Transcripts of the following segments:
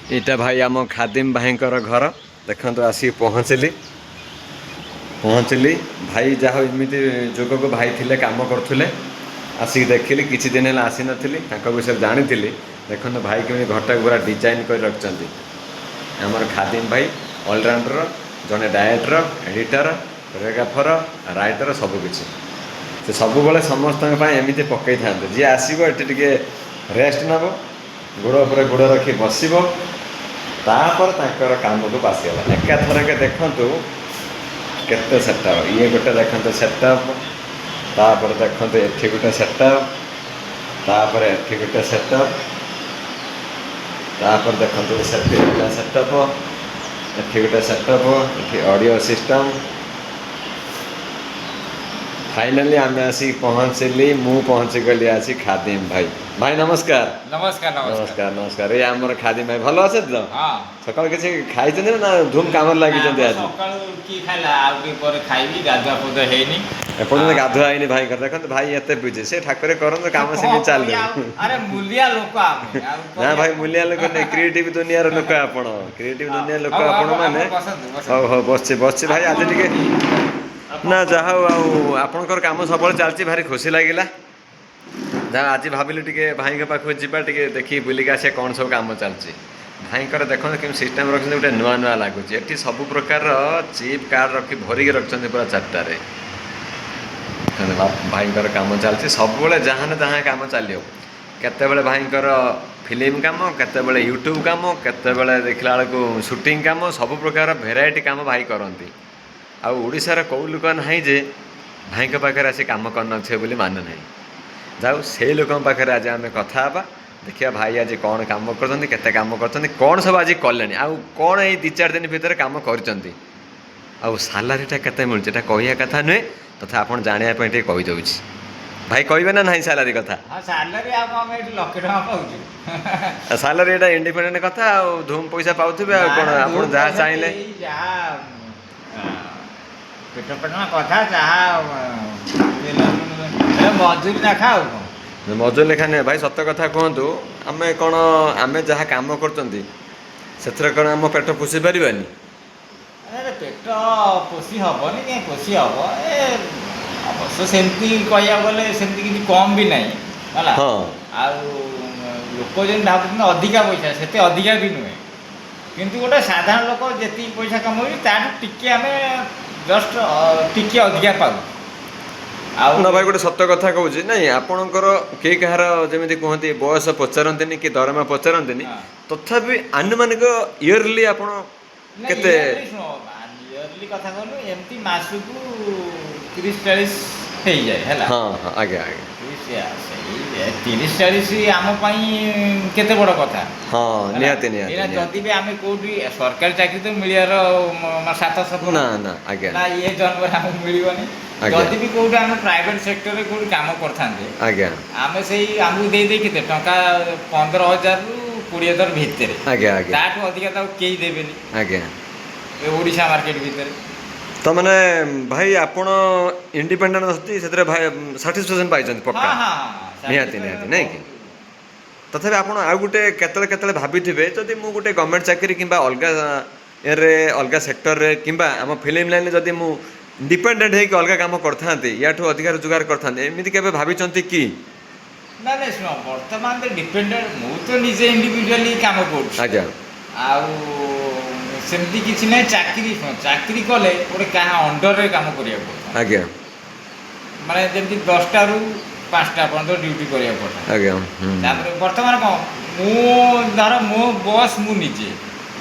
ଏଇଟା ଭାଇ ଆମ ଖାଦିମ ଭାଇଙ୍କର ଘର। ଦେଖନ୍ତୁ, ଆସିକି ପହଞ୍ଚିଲି ପହଞ୍ଚିଲି ଭାଇ। ଯାହା ହଉ, ଏମିତି ଯୋଗକୁ ଭାଇ ଥିଲେ, କାମ କରୁଥିଲେ, ଆସିକି ଦେଖିଲି। କିଛି ଦିନ ହେଲା ଆସିନଥିଲି, ତାଙ୍କ ବିଷୟରେ ଜାଣିଥିଲି। ଦେଖନ୍ତୁ ଭାଇ କେମିତି ଘରଟାକୁ ପୁରା ଡିଜାଇନ୍ କରି ରଖିଛନ୍ତି। ଆମର ଖାଦିମ ଭାଇ ଅଲରାଉଣ୍ଡର, ଜଣେ ଡାଇରେକ୍ଟର, ଏଡ଼ିଟର, କୋରିଓଗ୍ରାଫର, ରାଇଟର, ସବୁକିଛି। ସେ ସବୁବେଳେ ସମସ୍ତଙ୍କ ପାଇଁ ଏମିତି ପକେଇଥାନ୍ତି। ଯିଏ ଆସିବ, ଏଠି ଟିକେ ରେଷ୍ଟ ନେବ, ଗୋଡ଼ ଉପରେ ଗୋଡ଼ ରଖି ବସିବ, ତାପରେ ତାଙ୍କର କାମକୁ ଆସିଗଲା ଏକାଥରକେ। ଦେଖନ୍ତୁ କେତେ ସେଟଅପ୍। ଇଏ ଗୋଟେ ଦେଖନ୍ତୁ ସେଟଅପ୍, ତାପରେ ଦେଖନ୍ତୁ ଏଠି ଗୋଟେ ସେଟଅପ୍, ତାପରେ ଏଠି ଗୋଟେ ସେଟଅପ୍, ତାପରେ ଦେଖନ୍ତୁ ସେଠି ଗୋଟେ ସେଟଅପ୍, ଏଠି ଗୋଟେ ସେଟଅପ୍, ଏଠି ଅଡ଼ିଓ ସିଷ୍ଟମ୍। ଫାଇନାଲି ଆମେ ଆସିକି ପହଞ୍ଚିଲି, ମୁଁ ପହଞ୍ଚିଗଲି ଆସି। ଖାଦିମ ଭାଇ, ଭାଇ ନମସ୍କାର। ନମସ୍କାର, ନମସ୍କାର। ନମସ୍କାର, ନମସ୍କାର। ଏଇ ଆମର ଖାଦିମ ଭାଇ। ଭଲ ଅଛନ୍ତି ତ? ହଁ। ସକାଳୁ କିଛି ଖାଇଛନ୍ତି ନା ଧୁମ୍ କାମରେ ଲାଗିଛନ୍ତି ନା, ଆଜି? ସକାଳୁ କି ଖାଇଲା? ଆଉ ଟିକେ ପରେ ଖାଇବି। ଗାଧୁଆ ପାଧୁଆ ହେଇନି। ଏପର୍ଯ୍ୟନ୍ତ ଗାଧୁଆ ହେଇନି ଭାଇଙ୍କର। ଦେଖନ୍ତୁ, ଭାଇ ଏତେ ବୁଝେ ସେ ଠାକୁରେ କରନ୍ତୁ, କାମ କଣ ସେମିତି ଚାଲୁ। କରିବା ଆଉ? ଆରେ, ମୂଲିଆ ଲୋକ ଆମେ ଆଉ ନା କରିବା ଭାଇ, କଣ? ମୂଲିଆ ଲୋକ ନାଇଁ, କ୍ରିଏଟିଭ ଦୁନିଆର ଲୋକ ଆପଣ। କ୍ରିଏଟିଭ ଦୁନିଆ ଲୋକ ହଉ, ଆପଣ ମାନେ। ଆପଣ ବସନ୍ତୁ, ବସନ୍ତୁ। ହଉ ହଉ, ବସିଛି ବସିଛି ଭାଇ। ଆଜି ଟିକେ ଆଉ ନା, କଣ? ଯାହା ହଉ, ଆଉ ଆପଣଙ୍କର କାମ ସବୁବେଳେ ଚାଲିଛି, ଭାରି ଖୁସି ଲାଗିଲା। ଯାହା ଆଜି ଭାବିଲି ଟିକେ ଭାଇଙ୍କ ପାଖକୁ ଯିବା, ଟିକେ ଦେଖିକି ବୁଲିକି ଆସିବା କ'ଣ ସବୁ କାମ ଚାଲିଛି ଭାଇଙ୍କର। ଦେଖନ୍ତୁ କେମିତି ସିଷ୍ଟମ୍ ରଖିଛନ୍ତି, ଗୋଟେ ନୂଆ ନୂଆ ଲାଗୁଛି। ଏଠି ସବୁ ପ୍ରକାରର ଚିପ୍ କାର୍ଡ଼ ରଖି ଭରିକି ରଖିଛନ୍ତି ପୁରା ଚାରିଟାରେ। ଦେଖନ୍ତୁ, ଭାଇଙ୍କର କାମ ଚାଲିଛି ସବୁବେଳେ, ଯାହା ନା ଯାହା କାମ ଚାଲିବ। କେତେବେଳେ ଭାଇଙ୍କର ଫିଲ୍ମ କାମ, କେତେବେଳେ ୟୁଟ୍ୟୁବ୍ କାମ, କେତେବେଳେ ଦେଖିଲା ବେଳକୁ ସୁଟିଂ କାମ, ସବୁ ପ୍ରକାର ଭେରାଇଟି କାମ ଭାଇ କରନ୍ତି। ଆଉ ଓଡ଼ିଶାର କେଉଁ ଲୋକ ନାହିଁ ଯେ ଭାଇଙ୍କ ପାଖରେ ଆସି କାମ କରିନଥିବେ ବୋଲି ମାନେ ନାହିଁ। ଯାଉ, ସେଇ ଲୋକଙ୍କ ପାଖରେ ଆଜି ଆମେ କଥା ହେବା। ଦେଖିବା ଭାଇ ଆଜି କ'ଣ କାମ କରୁଛନ୍ତି, କେତେ କାମ କରୁଛନ୍ତି, କ'ଣ ସବୁ ଆଜି କଲେଣି, ଆଉ କ'ଣ ଏଇ 2-4 ଦିନ ଭିତରେ କାମ କରିଛନ୍ତି, ଆଉ ସାଲାରୀଟା କେତେ ମିଳୁଛି। ଏଇଟା କହିବା କଥା ନୁହେଁ, ତଥା ଆପଣ ଜାଣିବା ପାଇଁ ଟିକେ କହିଦେଉଛି। ଭାଇ, କହିବେ ନା ନାହିଁ ସାଲାରୀ କଥା? ହଁ, ସାଲାରୀ ଆଉ କଣ, ଆମେ ଏଠି ଲକ୍ଷେ ଟଙ୍କା ପାଉଛୁ। ସାଲାରୀ ଏଇଟା ଇଣ୍ଡିପେଣ୍ଡେଣ୍ଟ କଥା। ଆଉ ଧୁମ୍ ପଇସା ପାଉଥିବେ, ଆଉ କ'ଣ? ନା, ଆପଣ ଧୁମ୍ ଯାହା ପଇସା ଚାହିଁଲେ ଏଇ ଯାହା ପେଟ ପେଟଣା କଥା, ଯାହା ତେଲ ଲୁଣ, ମଜୁରୀ ଲେଖା, ଆଉ କଣ? ମଜୁରୀ ଲେଖା ନୁହେଁ ଭାଇ, ସତ କଥା କୁହନ୍ତୁ। ଆମେ କ'ଣ, ଆମେ ଯାହା କାମ କରୁଛନ୍ତି, ସେଥିରେ କ'ଣ ଆମ ପେଟ ପୋଷି ପାରିବାନି? ଆରେ, ପେଟ ପୋଷି ହବନି କାହିଁ? ପୋଷି ହବ। ଏ ଅବଶ୍ୟ ସେମିତି କହିବାକୁ ଗଲେ ସେମିତି କିଛି କମ୍ ବି ନାହିଁ, ହେଲା। ଆଉ ଲୋକ ଯେମିତି ଭାବୁଛନ୍ତି ଅଧିକା ପଇସା, ସେତେ ଅଧିକା ବି ନୁହେଁ। କିନ୍ତୁ ଗୋଟେ ସାଧାରଣ ଲୋକ ଯେତିକି ପଇସା କମାଉଛି, ତାଠୁ ଟିକେ ଆମେ ଜଷ୍ଟ ଟିକେ ଅଧିକା ପାଉ ଆଉ। ନା ଭାଇ, ଗୋଟେ ସତ କଥା କହୁଛି। ନାଇଁ, ଆପଣଙ୍କର କେହି କାହାର ଯେମିତି କୁହନ୍ତି, ବୟସ ପଚାରନ୍ତିନି କି ଦରମା ପଚାରନ୍ତିନି। ତଥାପି ଆନୁମାନିକ ଇୟରଲି ଆପଣ ନା, କେତେ? yearly ଶୁଣ, ଇୟରଲି କଥା କହୁନୁ, ଏମିତି ମାସକୁ 30-40 ହେଇଯାଏ, ହେଲା। ହଁ ହଁ ଆଜ୍ଞା ଆଜ୍ଞା 30, ସେଇ 30-40 ଆମ ପାଇଁ କେତେ ବଡ଼ କଥା, ହେଲା? ନିହାତି ନିହାତି ଏଇନା ନିହାତି ଯଦି ବି ଆମେ କୋଉଠି ସରକାରୀ ଚାକିରି ତ ମିଳିବାର ସାତ ସପନ। ନା ନା ଆଜ୍ଞା ନା, ଇଏ ଜନ୍ମରେ ଆମକୁ ମିଳିବନି। ଯଦି ବି କୋଉଠି ଆମେ ପ୍ରାଇଭେଟ ସେକ୍ଟରରେ କୋଉଠି କାମ କରିଥାନ୍ତେ, ଆମେ ସେଇ ଆମକୁ ଦେଇ ଦେଇ କେତେ ଟଙ୍କା, 15,000ରୁ 20,000 ଭିତରେ। ଆଜ୍ଞା ଆଜ୍ଞା ତାଠୁ ଅଧିକା ତାକୁ କେହି ଦେବେନି ଏ ଓଡ଼ିଶା ମାର୍କେଟ ଭିତରେ। ତ ମାନେ ଭାଇ, ଆପଣ ଇଣ୍ଡିପେଣ୍ଡେଣ୍ଟ ଅଛନ୍ତି, ସେଥିରେ ଭାଇ ସାଟିସ୍ଫାକ୍ସନ୍ ପାଇଛନ୍ତି ପକ୍କା? ହଁ ହଁ ହଁ ନିହାତି ନିହାତି, ନାଇଁ କି? ତଥାପି ଆପଣ ଆଉ ଗୋଟେ କେତେବେଳେ କେତେବେଳେ ଭାବିଥିବେ, ଯଦି ମୁଁ ଗୋଟେ ଗଭର୍ଣ୍ଣମେଣ୍ଟ ଚାକିରି କିମ୍ବା ଅଲଗା ଏରେ, ଅଲଗା ସେକ୍ଟରରେ କିମ୍ବା ଆମ ଫିଲ୍ମ ଲାଇନରେ ଯଦି ମୁଁ ଇଣ୍ଡିପେଣ୍ଡେଣ୍ଟ ହେଇକି ଅଲଗା କାମ କରିଥାନ୍ତି, ୟାଠୁ ଅଧିକା ରୋଜଗାର କରିଥାନ୍ତି, ଏମିତି କେବେ ଭାବିଛନ୍ତି କି? ନା ନାଇଁ, ଶୁଣ, ବର୍ତ୍ତମାନ ତ ଡିପେଣ୍ଡେଣ୍ଟ, ମୁଁ ତ ନିଜେ ଇଣ୍ଡିଭିଜୁଆଲି କାମ କରୁଛି। ଆଉ ସେମିତି କିଛି ନାହିଁ। ଚାକିରି, ଶୁଣ, ଚାକିରି କଲେ ଗୋଟେ କାହା ଅଣ୍ଡରରେ କାମ କରିବାକୁ ପଡ଼ିଥାଏ। ମାନେ ଯେମିତି 10ଟାରୁ 5ଟା ପର୍ଯ୍ୟନ୍ତ ଡ୍ୟୁଟି କରିବାକୁ ପଡ଼ିଥାଏ। ଆଜ୍ଞା ହୁଁ। ତାପରେ ବର୍ତ୍ତମାନ କ'ଣ, ମୁଁ ଧର ମୋ ବସ୍ ମୁଁ ନିଜେ।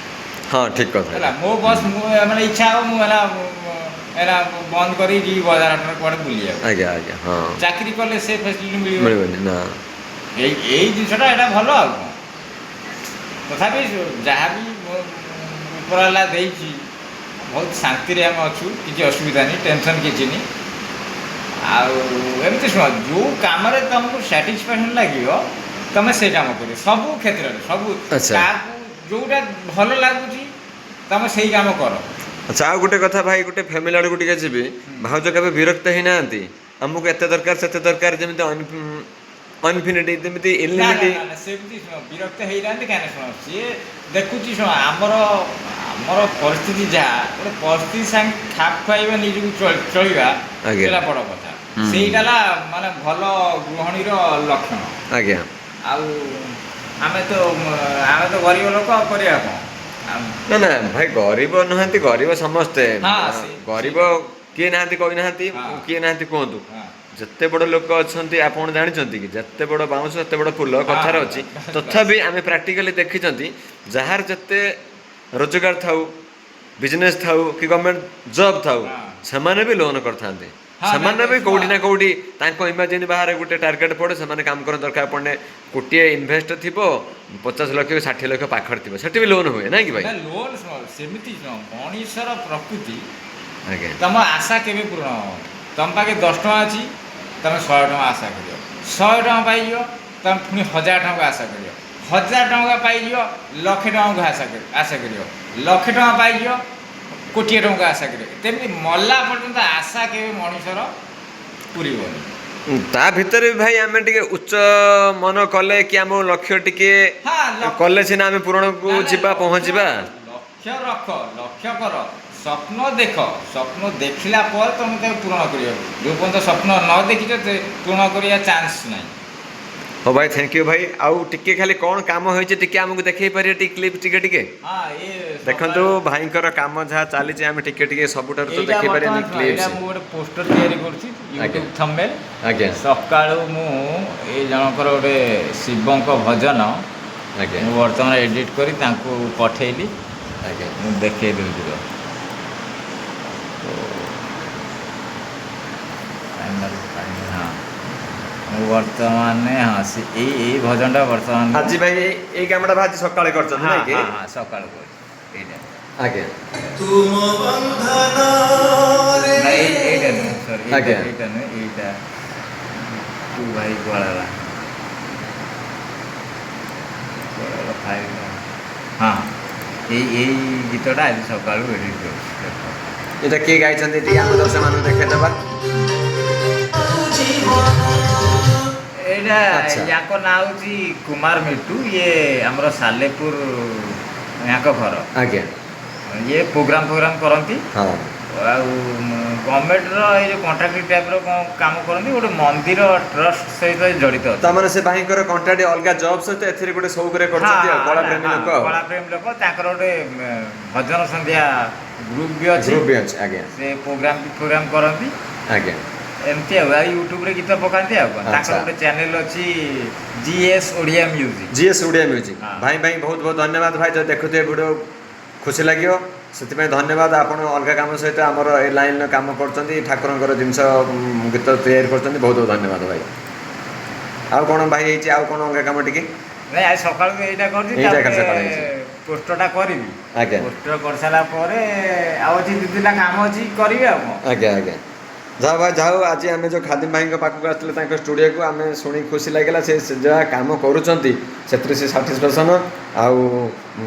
ହଁ, ଠିକ କଥା। ହେଲା, ମୋ ବସ୍ ମୁଁ, ମାନେ ଇଚ୍ଛା ହବ ମୁଁ ହେଲା ହେଲା ବନ୍ଦ କରି ଯିବି ବଜାର ହାଟରେ କୁଆଡ଼େ ବୁଲିବାକୁ। ଆଜ୍ଞା ଆଜ୍ଞା ହଁ ଚାକିରି କଲେ ସେ ଫେସିଲିଟି ମିଳିବ? ମିଳିବନି ନା। ଏଇ ଏଇ ଜିନିଷଟା, ଏଇଟା ଭଲ, ଆଉ କ'ଣ? ତଥାପି ଯାହା ବି ଉପରବାଲା ଦେଇଛି, ବହୁତ ଶାନ୍ତିରେ ଆମେ ଅଛୁ। କିଛି ଅସୁବିଧା ନାହିଁ, ଟେନସନ୍ କିଛି ନାହିଁ। ଆଉ ଏମିତି ଶୁଣ, ଯେଉଁ କାମରେ ତୁମକୁ ସାଟିସ୍ଫାକ୍ସନ୍ ଲାଗିବ, ତମେ ସେ କାମ କରିବ। ସବୁ କ୍ଷେତ୍ରରେ ସବୁ କାହାକୁ ଯେଉଁଟା ଭଲ ଲାଗୁଛି, ତମେ ସେଇ କାମ କର। ଆଚ୍ଛା, ଆଉ ଗୋଟେ କଥା ଭାଇ, ଗୋଟେ ଫ୍ୟାମିଲି ଆଡ଼କୁ ଟିକେ ଯିବି। ଭାଉଜ କେବେ ବିରକ୍ତ ହେଇନାହାନ୍ତି, ଆମକୁ ଏତେ ଦରକାର, ସେତେ ଦରକାର, ଯେମିତି ଇନଫିନିଟି ଯେମିତି ନା ନା ଇନଲିମିଟି। ନା ନା, ସେମିତି ଶୁଣ, ବିରକ୍ତ ହେଇନାହାନ୍ତି। କାହିଁକି ଶୁଣ, ସିଏ ଦେଖୁଛି, ଶୁଣ, ଆମର ଆମର ପରିସ୍ଥିତି ଯାହା, ଗୋଟେ ପରିସ୍ଥିତି ସାଙ୍ଗେ ଖାପ ଖୁଆଇବା, ନିଜକୁ ଚଳିବା, ସେଇଟା ବଡ଼ କଥା। ସେଇଟା ହେଲା ମାନେ ଭଲ ଗୃହିଣୀର ଲକ୍ଷଣ। ଆଉ ଆମେ ତ ଗରିବ ଲୋକ, ଆଉ କରିବା କ'ଣ? ନା ନା ଭାଇ, ଗରିବ ନୁହନ୍ତି, ଗରିବ ସମସ୍ତେ। ଗରିବ କିଏ ନାହାନ୍ତି କହିନାହାନ୍ତି? କିଏ ନାହାନ୍ତି କୁହନ୍ତୁ? ଯେତେ ବଡ଼ ଲୋକ ଅଛନ୍ତି, ଆପଣ ଜାଣିଛନ୍ତି କି, ଯେତେ ବଡ଼ ବାଉଁଶ ସେତେ ବଡ଼ ଫୁଲ, କଥାରେ ଅଛି। ତଥାପି ଆମେ ପ୍ରାକ୍ଟିକାଲି ଦେଖିଛନ୍ତି, ଯାହାର ଯେତେ ରୋଜଗାର ଥାଉ, ବିଜନେସ୍ ଥାଉ କି ଗଭର୍ଣ୍ଣମେଣ୍ଟ ଜବ୍ ଥାଉ, ସେମାନେ ବି ଲୋନ୍ କରିଥାନ୍ତି। ସେମାନେ ନାଇଁ, ବି ନାଇଁ, କୋଉଠି ଶୁଣ। ନା କୋଉଠି ତାଙ୍କ ଇମାଜିନ୍ ବାହାରେ ଗୋଟେ ଟାର୍ଗେଟ୍ ପଡ଼େ, ସେମାନେ କାମ କରିବା ଦରକାର ପଡ଼େ। କୋଟିଏ ଇନଭେଷ୍ଟ ଥିବ, 50 ଲକ୍ଷ କି 60 ଲକ୍ଷ ପାଖରେ ଥିବ, ସେଠି ବି ଲୋନ୍ ହୁଏ, ନାଇଁ କି ଭାଇ? ନା, ଲୋନ୍ ଶୁଣ, ସେମିତି ଶୁଣ, ମଣିଷର ପ୍ରକୃତି, ତମ ଆଶା କେବେ ପୂରଣ ହବ? ତମ ପାଖେ 10 ଟଙ୍କା ଅଛି, ତମେ 100 ଟଙ୍କା ଆଶା କରିବ। 100 ଟଙ୍କା ପାଇଯିବ, ତମେ ପୁଣି 1000 ଟଙ୍କା ଆଶା କରିବ। 1000 ଟଙ୍କା ପାଇଯିବ, ଲକ୍ଷେ ଟଙ୍କାକୁ ଆଶା କରିବ। ଲକ୍ଷେ ଟଙ୍କା ପାଇଯିବ, କୋଟିଏ ଟଙ୍କା ଆଶା କରିବ। ତେମିତି ମଲା ପର୍ଯ୍ୟନ୍ତ ଆଶା କେବେ ମଣିଷର ପୁରିବନି। ତା ଭିତରେ ବି ଭାଇ, ଆମେ ଟିକେ ଉଚ୍ଚ ମନ କଲେ କି ଆମ ଲକ୍ଷ୍ୟ ଟିକେ କଲେ ସିନା ଆମେ ପୂରଣକୁ ନା, ନା, ଯିବା, ପହଞ୍ଚିବା। ଲକ୍ଷ୍ୟ ରଖ, ଲକ୍ଷ୍ୟ କର, ସ୍ୱପ୍ନ ଦେଖ। ସ୍ୱପ୍ନ ଦେଖିଲା ପରେ ତମେ ତାକୁ ପୂରଣ କରିବ। ଯୋଉ ପର୍ଯ୍ୟନ୍ତ ସ୍ୱପ୍ନ ନ ଦେଖିଛ, ସେ ପୂରଣ କରିବା ଚାନ୍ସ ନାହିଁ। ହଉ ଭାଇ, thank you ଭାଇ। ଆଉ ଟିକେ ଖାଲି କ'ଣ କାମ ହେଇଛି ଟିକେ ଆମକୁ ଦେଖେଇ ପାରିବେ? ଟିକେ କ୍ଲିପ୍ ଟିକେ ଟିକେ। ହଁ, ଏ ଦେଖନ୍ତୁ, ଭାଇଙ୍କର କାମ ଯାହା ଚାଲିଛି, ଆମେ ଟିକେ ଟିକେ ସବୁଠାରୁ ତ ଏଇଟା ଦେଖିପାରିବାନି। ବର୍ତ୍ତମାନ ଶୁଣ, କ୍ଲିପ୍ସ। ଏଇଟା ମୁଁ ଗୋଟେ ପୋଷ୍ଟର ତିଆରି କରୁଛି, ୟୁଟ୍ୟୁବ ଥମ୍ବନେଲ୍। ସକାଳୁ ମୁଁ ଏଇ ଜଣଙ୍କର ଗୋଟେ ଶିବଙ୍କ ଭଜନ ମୁଁ ବର୍ତ୍ତମାନ ଏଡିଟ୍ କରି ତାଙ୍କୁ ପଠେଇଲି। ମୁଁ ଦେଖେଇ ଦେଉଛି ରୁହ। ହଁ, ମୁଁ ବର୍ତ୍ତମାନ, ହଁ, ସେ ଏଇ ଏଇ ଭଜନଟା ବର୍ତ୍ତମାନ ଆଜି ଭାଇ ଏଇ କାମଟା ଭାଇ ଆଜି ସକାଳେ କରିଛନ୍ତି, ନାଇଁ କି? ହଁ, ସକାଳୁ କରୁଛି ଏଇଟା। ତୁମ ବନ୍ଧନରେ ନା, ଏଇଟା ନୁହେଁ, ସରି। ଏଇଟା ନୁହେଁ, ଏଇଟା ତୁ ଭାଇ କୁଆଡ଼େ ଗଲା ଫାଇଲ୍? ହଁ, ଏଇ ଏଇ ଗୀତଟା ଆଜି ସକାଳୁ ଏଡ଼ିଟ୍ କରୁଛି, ଦେଖ। ଏଇଟା କିଏ ଗାଇଛନ୍ତି, ଟିକେ ଆମ ଦର୍ଶକମାନଙ୍କୁ ଦେଖେଇଦେବା। ଏଇଟା ୟାଙ୍କ ନାଁ ହେଉଛି କୁମାର ମିଟୁ। ଇଏ ଆମର ସାଲେପୁର ୟାଙ୍କ ଘର। ଇଏ ପ୍ରୋଗ୍ରାମ ଫୋଗ୍ରାମ କରନ୍ତି। ଆଉ ଗଭର୍ଣ୍ଣମେଣ୍ଟର ଏଇ ଯେଉଁ କଣ୍ଟ୍ରାକ୍ଟ ଟାଇପ୍ର କ'ଣ କାମ କରନ୍ତି, ଗୋଟେ ମନ୍ଦିର ଟ୍ରଷ୍ଟ ସହିତ ଜଡ଼ିତ ଅଛି। ତାମାନେ ସେ ଭାଇଙ୍କର କଣ୍ଟ୍ରାକ୍ଟ ଅଲଗା ଜବ୍ ସହିତ ଏଥିରେ ଗୋଟେ ସଉକରେ କରୁଛନ୍ତି ଆଉ କଳା ପ୍ରେମୀ ଲୋକ ଆଉ। କଳା ପ୍ରେମୀ ଲୋକ। ତାଙ୍କର ଗୋଟେ ଭଜନ ସନ୍ଧ୍ୟା ଗ୍ରୁପ୍ ବି ଅଛି। ଗ୍ରୁପ୍ ବି ଅଛି, ଆଜ୍ଞା। ସେ ପ୍ରୋଗ୍ରାମ ଫୋଗ୍ରାମ କରନ୍ତି। ଏମିତି ଆଉ ୟୁଟ୍ୟୁବରେ ଗୀତ ପକାନ୍ତି ଆଉ କ'ଣ। ତାଙ୍କର ଗୋଟେ ଚ୍ୟାନେଲ ଅଛି, G S Odia music. G S Odia music. ହଁ। ଭାଇ ଭାଇ, ବହୁତ ବହୁତ ଧନ୍ୟବାଦ ଭାଇ। ଯଦି ଦେଖୁଥିବେ ଭିଡ଼ିଓ, ଖୁସି ଲାଗିବ, ସେଥିପାଇଁ ଧନ୍ୟବାଦ। ଆପଣ ଅଲଗା କାମ ସହିତ ଆମର ଏ ଲାଇନ୍ର କାମ କରୁଛନ୍ତି, ଠାକୁରଙ୍କର ଜିନିଷ, ଗୀତ ତିଆରି କରୁଛନ୍ତି। ବହୁତ ବହୁତ ଧନ୍ୟବାଦ ଭାଇ। ଆଉ କ'ଣ ଭାଇ ହେଇଛି? ଆଉ କ'ଣ ଅଲଗା କାମ ଟିକେ? ନାଇଁ, ଆଜି ସକାଳୁ ଏଇଟା କରୁଛି। ଏଇଟା କାଲି ତାପରେ ସକାଳେ ହେଇଛି। ପୋଷ୍ଟରଟା କରିବି। ପୋଷ୍ଟର କରିସାରିଲା ପରେ ଆଉ ଅଛି ଦୁଇ ତିନିଟା କାମ ଅଛି, କରିବି ଆଉ କ'ଣ। ଆଜ୍ଞା ଆଜ୍ଞା ଯାହା ଭାଇ, ଯାହା ହଉ, ଆଜି ଆମେ ଯେଉଁ ଖାଦିମ ଭାଇଙ୍କ ପାଖକୁ ଆସିଥିଲେ, ତାଙ୍କ ଷ୍ଟୁଡ଼ିଓକୁ, ଆମେ ଶୁଣି ଖୁସି ଲାଗିଲା। ସେ ଯାହା କାମ କରୁଛନ୍ତି, ସେଥିରେ ସେ ସାଟିସ୍ଫାକ୍ସନ୍ ଆଉ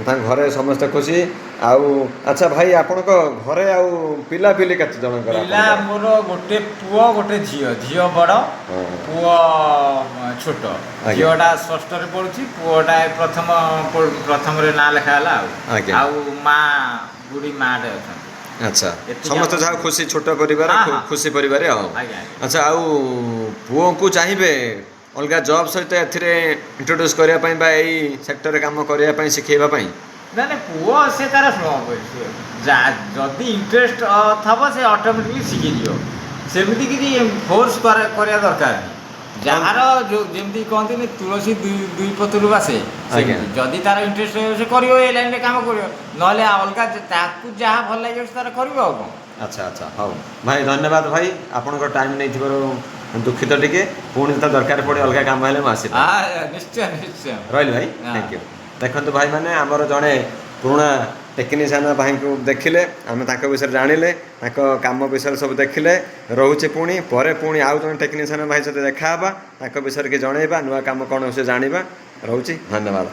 ତାଙ୍କ ଘରେ ସମସ୍ତେ ଖୁସି। ଆଉ ଆଚ୍ଛା ଭାଇ, ଆପଣଙ୍କ ଘରେ ଆଉ ପିଲାପିଲି କେତେ ଜଣଙ୍କର ପିଲା? ଆପଣଙ୍କର? ମୋର ଗୋଟେ ପୁଅ, ଗୋଟେ ଝିଅ। ଝିଅ ବଡ଼, ପୁଅ ଛୋଟ। ଝିଅଟା ଷଷ୍ଠରେ ପଢୁଛି, ପୁଅଟା ଏ ପ୍ରଥମରେ ନାଁ ଲେଖା ହେଲା ଆଉ। ଆଉ ମା, ବୁଢ଼ୀ ମାଟେ ଅଛନ୍ତି। ଏତିକି। ସମସ୍ତେ ଯାହା ଖୁସି, ଛୋଟ ପରିବାର, ଖୁସି ପରିବାର ଆଉ। ଆଜ୍ଞା ଆଜ୍ଞା। ଆଚ୍ଛା, ଆଉ ପୁଅଙ୍କୁ ଚାହିଁବେ ଅଲଗା ଜବ୍ ସହିତ ଏଥିରେ ଇଣ୍ଟ୍ରୋଡ୍ୟୁସ୍ କରିବା ପାଇଁ ବା ଏଇ ସେକ୍ଟରରେ କାମ କରିବା ପାଇଁ ଶିଖେଇବା ପାଇଁ? ନା ନା, ପୁଅ ସେ ତାର, ଶୁଣ, ଯଦି ଇଣ୍ଟରେଷ୍ଟ ଥବ, ସେ ଅଟୋମେଟିକଲି ଶିଖିଯିବ। ସେମିତି କିଛି ଫୋର୍ସ କରିବା ଦରକାର ନାହିଁ। ଯାହାର ଯୋଉ ଯେମିତି କହନ୍ତିନି, ତୁଳସୀ ଦୁଇ ଦୁଇ ପତ୍ରରୁ ବାସେ, ସେମିତି ଯଦି ତାର ଇଣ୍ଟରେଷ୍ଟ ରହିବ, ସେ କରିବ, ଏ ଲାଇନରେ କାମ କରିବ। ନହେଲେ ଅଲଗା ତାକୁ ଯାହା ଭଲ ଲାଗିବ, ସେ ତାର କରିବ ଆଉ କ'ଣ। ଆଚ୍ଛା ଆଚ୍ଛା ହଉ ଭାଇ, ଧନ୍ୟବାଦ ଭାଇ। ଆପଣଙ୍କ ଟାଇମ୍ ନେଇଥିବାରୁ ଦୁଃଖିତ ଟିକେ। ପୁଣି ଯେତେବେଳେ ଦରକାର ପଡ଼େ, ଅଲଗା କାମ ହେଲେ ମୁଁ ଆସିବି। ନିଶ୍ଚୟ ନିଶ୍ଚୟ। ରହିଲି ଭାଇ। ହଁ। Thank you. ଦେଖନ୍ତୁ ଭାଇମାନେ, ଆମର ଜଣେ ପୁରୁଣା ଟେକ୍ନିସିଆନ୍ ଭାଇଙ୍କୁ ଦେଖିଲେ, ଆମେ ତାଙ୍କ ବିଷୟରେ ଜାଣିଲେ, ତାଙ୍କ କାମ ବିଷୟରେ ସବୁ ଦେଖିଲେ। ରହୁଛି, ପୁଣି ପରେ ପୁଣି ଆଉ ଜଣେ ଟେକ୍ନିସିଆନ୍ ଭାଇ ସହିତ ଦେଖା ହେବା, ତାଙ୍କ ବିଷୟରେ କି ଜଣେଇବା, ନୂଆ କାମ କ'ଣ ସେ ଜାଣିବା। ରହୁଛି, ଧନ୍ୟବାଦ।